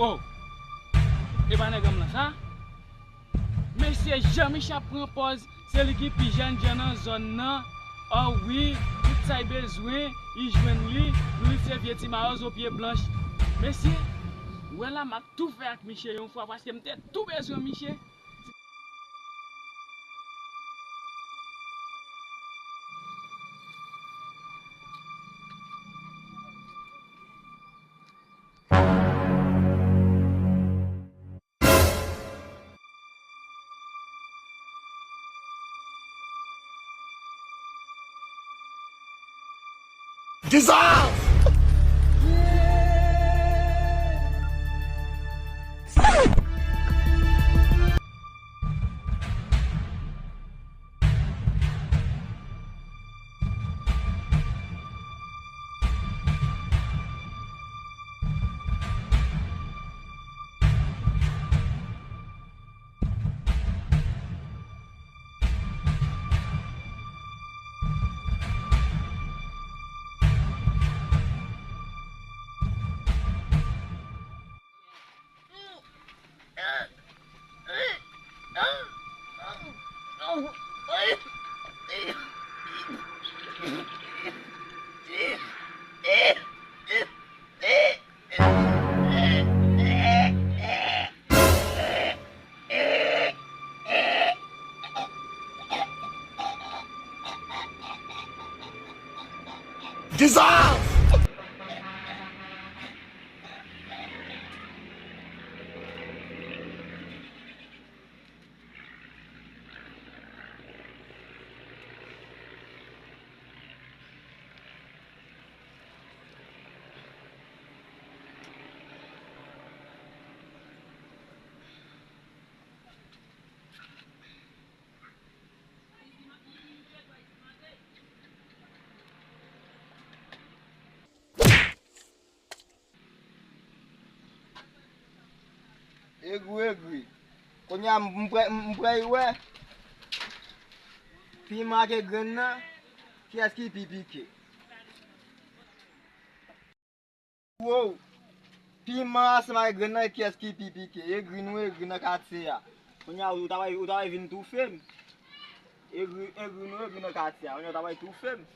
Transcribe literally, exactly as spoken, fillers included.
Oh! E pa nèg an m lan sa? Mesye, Jean Mich ap pran pòz, se li ki pi jènjan nan zòn nan. Oh wi, tout sa y bezwen, y jwenn li. Wi, se vye ti mawozo pye blanch. Mesye, wè la m ap tou fè ak misye yon fwa, paske m te tou bezwen misye. Dissolve! Dissolve! Egri, egri. Kounye a, m, m prè, m, m prè y wè. Piman ak egrenn nan, kiyès ki pi pike? Wow! Piman ansanm ak egrenn nan, kiyès ki pi pike? Egri nou egri nan katye a. Kounye a, ou ta pral, ou ta pral vin toufe m. Egri, egri nou egri nan katye a. Kounye a, ou ta pral toufe m.